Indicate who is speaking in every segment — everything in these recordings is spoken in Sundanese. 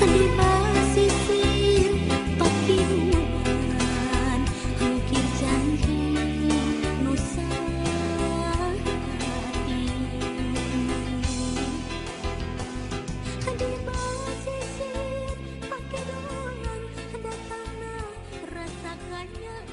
Speaker 1: Di basisir pakiduan Ukir janji nusa hati. Di basisir pakiduan datangna rasa kanyaan.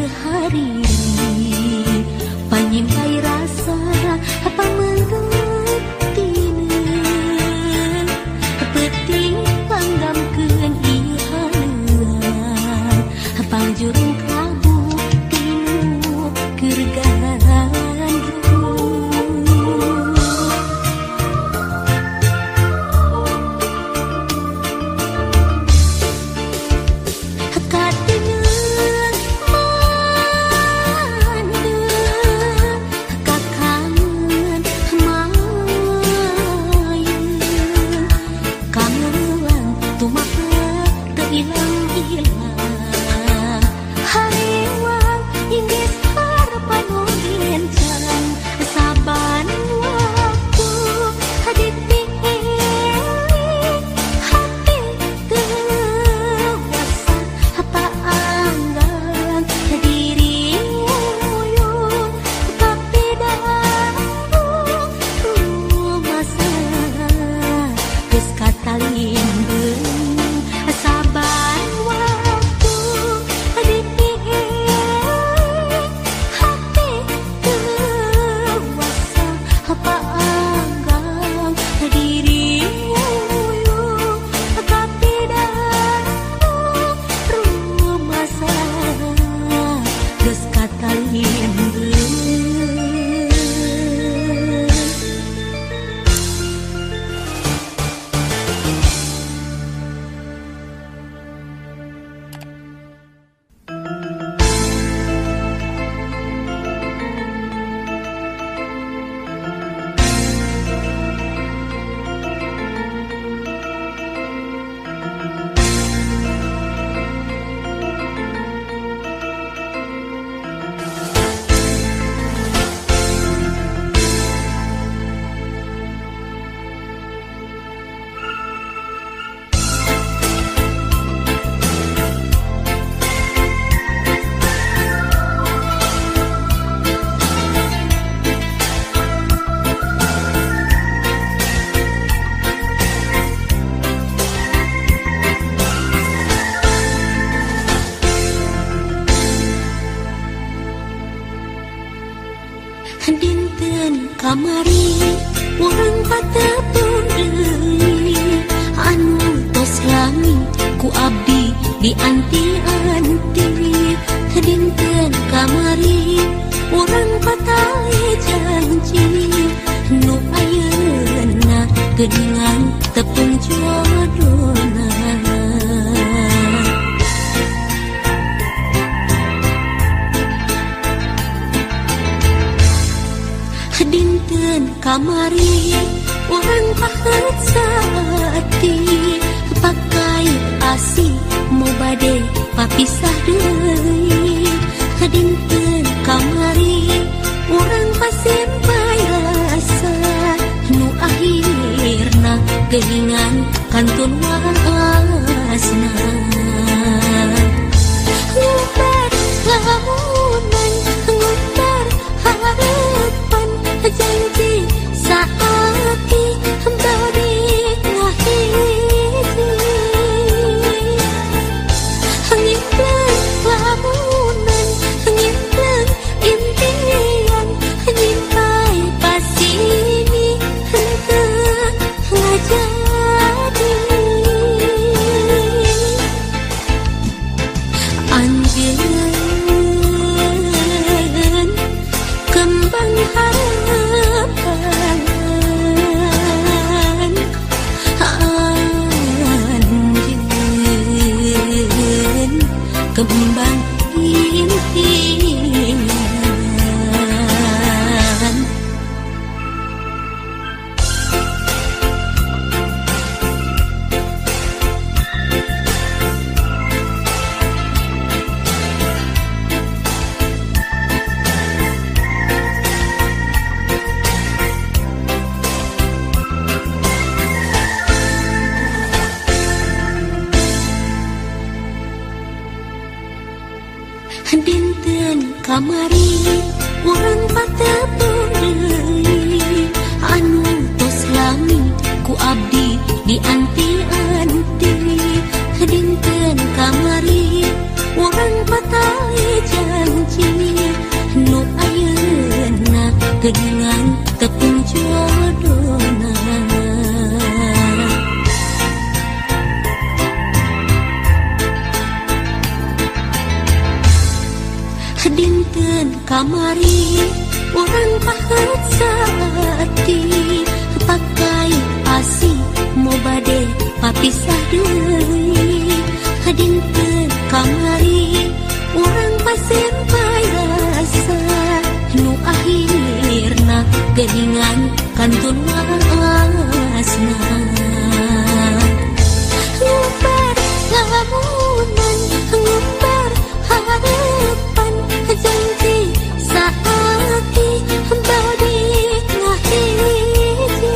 Speaker 1: ieu hari panyimpai rasa pamenggetine peuting panggamkeun ieu haleuan pangjurung kabu tinu keur gandrung. Katingeun mande kakangen mayeun kangelan tumaha teu ilang-ilang hariwang inggis harapan nu diencang saban waktu dipiiling hati teu paanggang diri uyun tapi dangdung rumasa geus katalimbung saban waktu dipiiling hati teu paanggang diri uyun tapi dangdung rumasa geus katalimbung. Dinten kamari urang patepung deui anu tos lami ku abdi dianti-anti. Dinten kamari urang patali janji nu ayeuna geuningan tepung jodona. Dinten kamari urang pahet saati pakai asi mau bade papisah deui. Dinten kamari urang pasimpai rasa nu akhirna geuningan kantun waasna. Ngutar lamunan ngutar harapan janji saati bari ngahiji ngimpleng lamunan ngimpleng impian nyimpai pasini henteu ngajadi. Anjeun kembang harapan, anjeun kembang impian. Dinten kamari urang patepung deui anu tos lami ku abdi dianti-anti. Dinten kamari urang patali janji geuningan tepung jodona. Dinten kamari urang pahet saati pakai asi mo bade papisah deui. Dinten kamari urang pasempai rasa nu akhirna geuningan kantun waasna. Ngumbar lamunan ngumbar harapan janji saati bade ngahiji.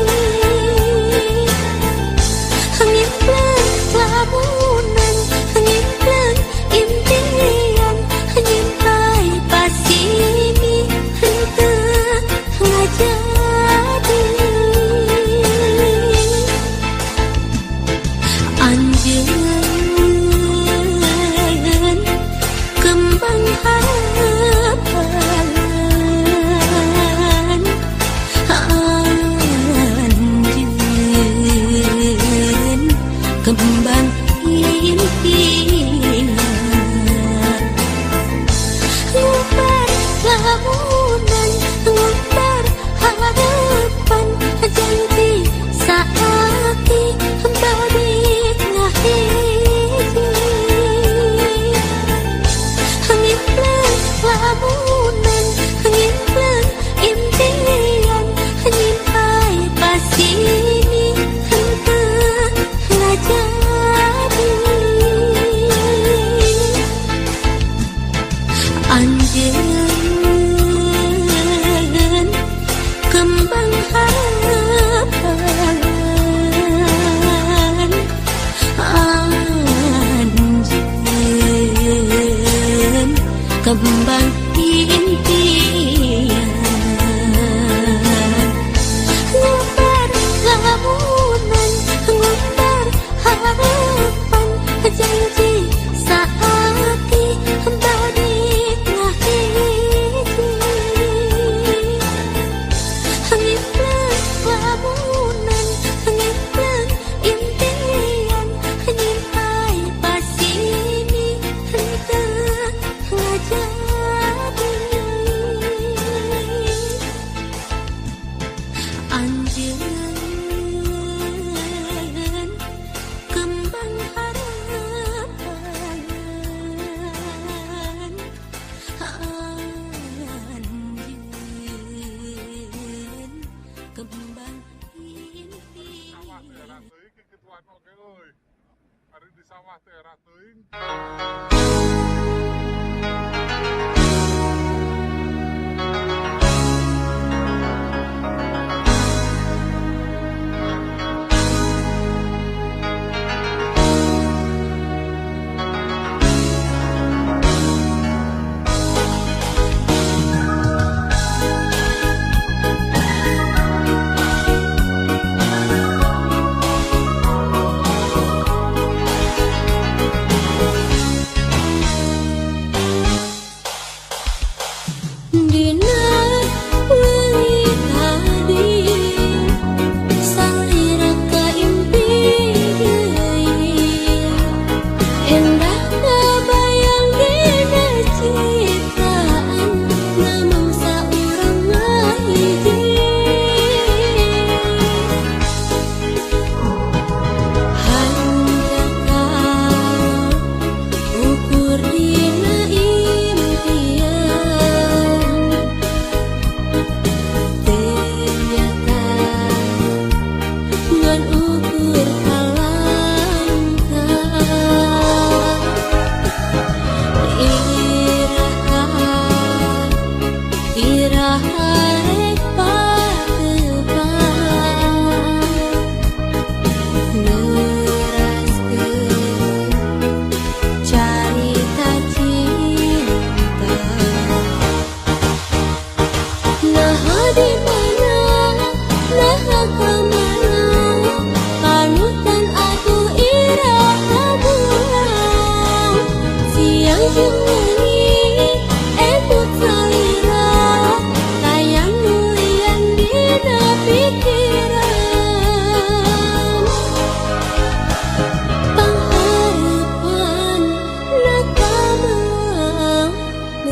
Speaker 1: Ngimpleng lamunan ngimpleng impian nyimpai pasimi henteu ngajadi. Anjeun kembang harapan, anjeun kembang impian. Ngumbar lamunan ngumbar harapan janji saati bade ngahiji. Ngimpleng lamunan ngimpleng impian nyimpai pasini henteu ngajadi. Anjeun kembang harapan, anjeun kembang impian. Ngumbar lamunan ngumbar harapan janji saati bade ngahiji. Ngimpleng lamunan ngimpleng impian nyimpai pasini henteu ngajadi. Anjeun kembang harapan, anjeun kembang impian.
Speaker 2: Sawah teh era teuing kikituan oge euy. Ari di sawah teh era teuing.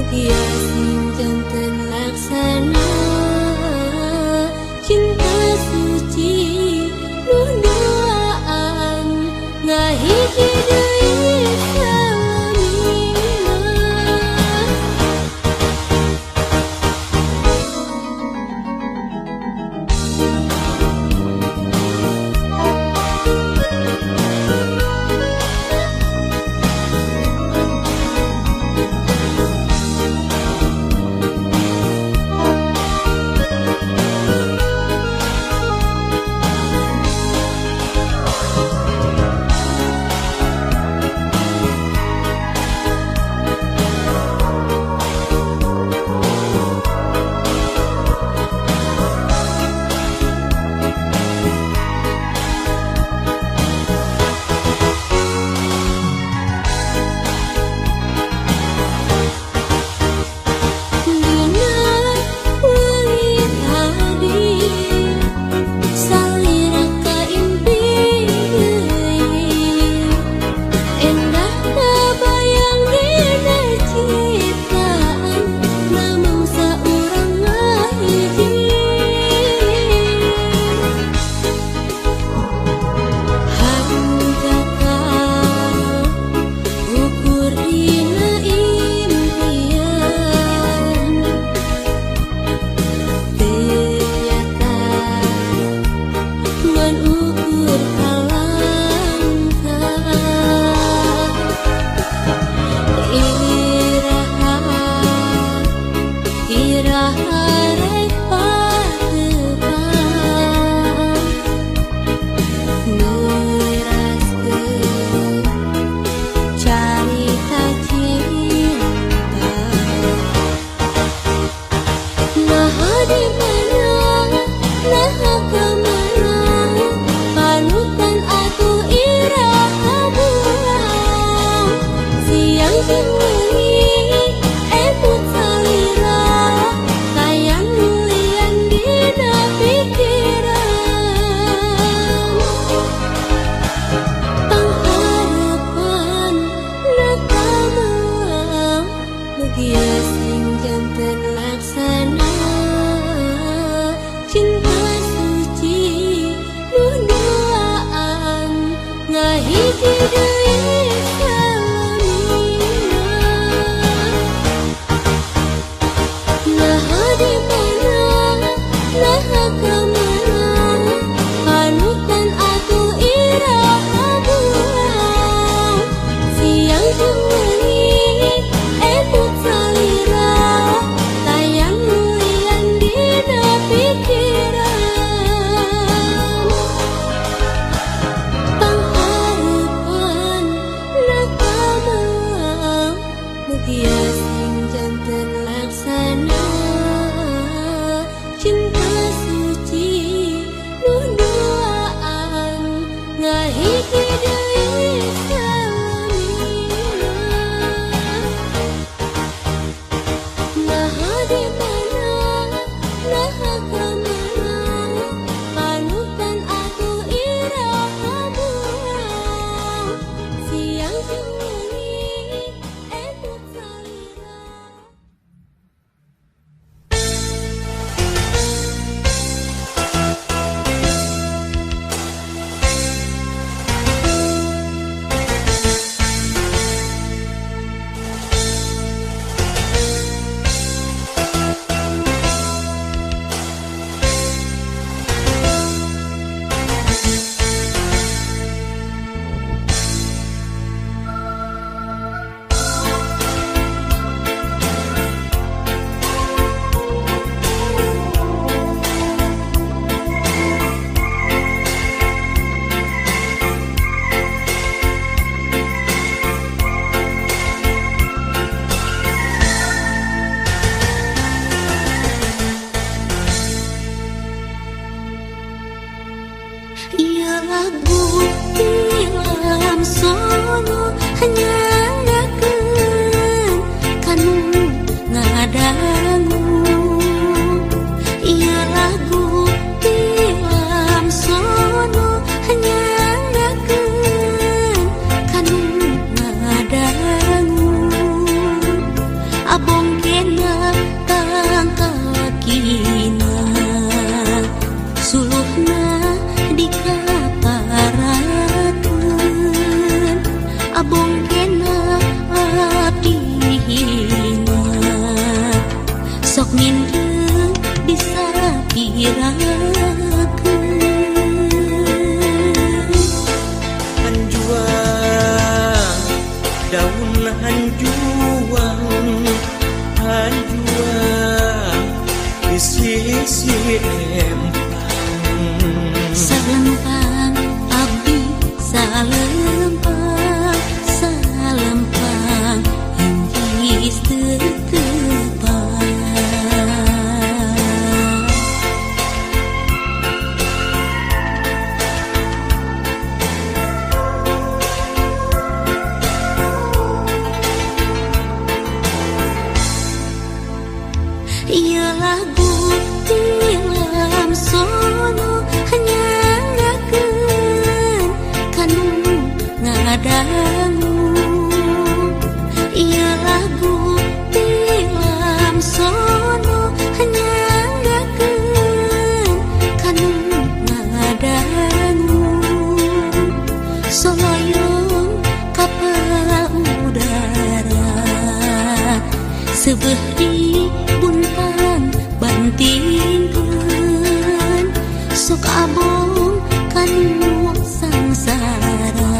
Speaker 1: Mugia sing janten laksana cinta suci nu duaan ngahiji deui salamina.
Speaker 3: Abong
Speaker 1: Anggena tangkalakina suluhna dikaparakeun abong kena abdi hina sok mindeng bisa pirakeun.
Speaker 3: Hanjuang daun hanjuang hanjuang di sisi empang.
Speaker 1: Salempang abdi salempang salempang inggis teu tepang. Ieu lagu tilam sono nyangakeun kanu ngadangu. Ieu lagu tilam sono nyangakeun kanu ngadangu. Soloyong kapal udara seubeuh di buntang bantingkeun sok abong kanu sangsara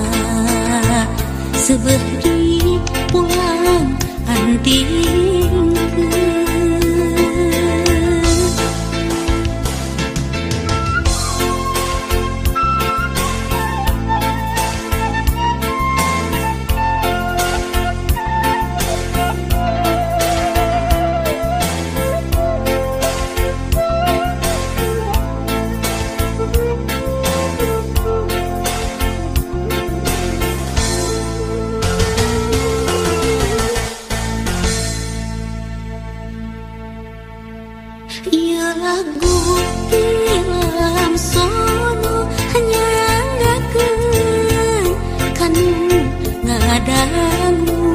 Speaker 1: seubeuh di pulang antingkeun. Ieu lagu tilam sono nyangakeun kanu ngadangu.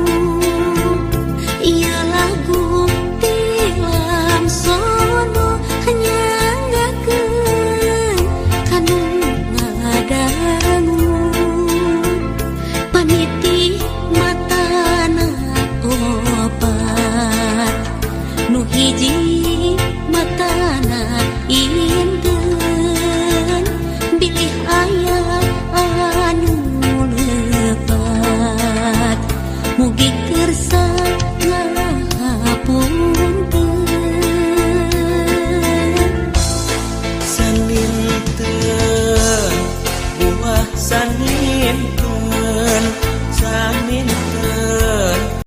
Speaker 1: Ieu lagu tilam sono nyangakeun kanu ngadangu. Paniti matana opat